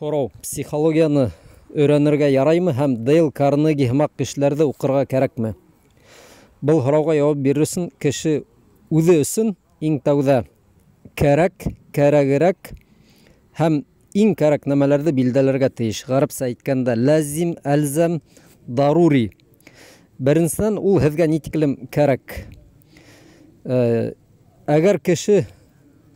Һорау: психологияны өйрәнергә яраймы һәм Дейл Карнеги һымаҡ кешеләрҙе уҡырға кәрәкме? Был һорауға яуап бирер өсөн кеше үҙе өсөн иң тәүҙә кәрәк, кәрәгерәк һәм иң кәрәк нәмәләрҙе билдәләргә тейеш. Ғәрәпсә әйткәндә, ләзим, әлзәм, дарури. Беренсенән, ул һеҙгә ни тиклем кәрәк? Әгәр кеше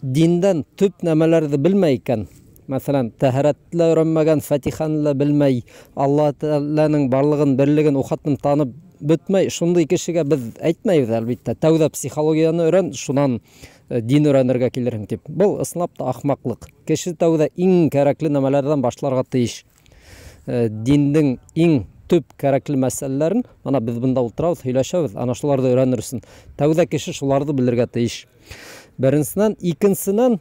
диндән төп нәмәләрҙе белмәй икән, мәҫәлән, тәһәрәтте лә өйрәнмәгән, фатиханы ла белмәй, Алла Тәғәләнең барлығын, берлеген ухатын танып бөтмәй, шундай кешегә беҙ әйтмәйбеҙ, әлбиттә, тәүҙә психологияны өйрән, шунан дин өйрәнергә килерһең тип. Был ысынлап та ахмаҡлыҡ. Кеше тәүҙә иң кәрәкле нәмәләрҙән башларға тейеш. Диндең иң төп кәрәкле мәсьәләләрен, ана беҙ бында ултырабыҙ, һөйләшәбеҙ, ана шуларҙы өйрәнер өсөн. Тәүҙә кеше шуларҙы белергә тейеш. Беренсенән, икенсенән,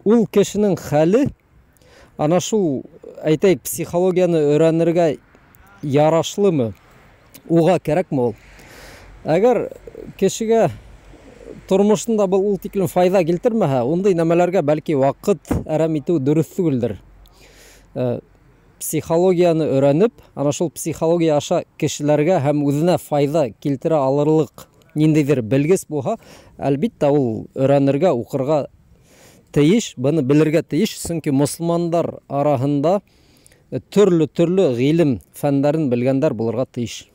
ул кешенең хәле ана шул, әйтәйек, психологияны өйрәнергә ярашлымы? Уға кәрәкме ул? Әгәр кешегә тормошонда был ул тиклем файҙа килтермәһә, ундай нәмәләргә бәлки ваҡыт әрәм итеү дөрөҫ түгелдер. Психологияны өйрәнеп, ана шул психология аша кешеләргә һәм үҙенә файҙа килтерә алырлыҡ ниндәйҙер белгес булһа, әлбиттә, ул өйрәнергә, уҡырға тейеш, быны белергә тейеш, сөнки мосолмандар араһында төрлө-төрлө ғилем фәндәрен белгәндәр булырға тейеш.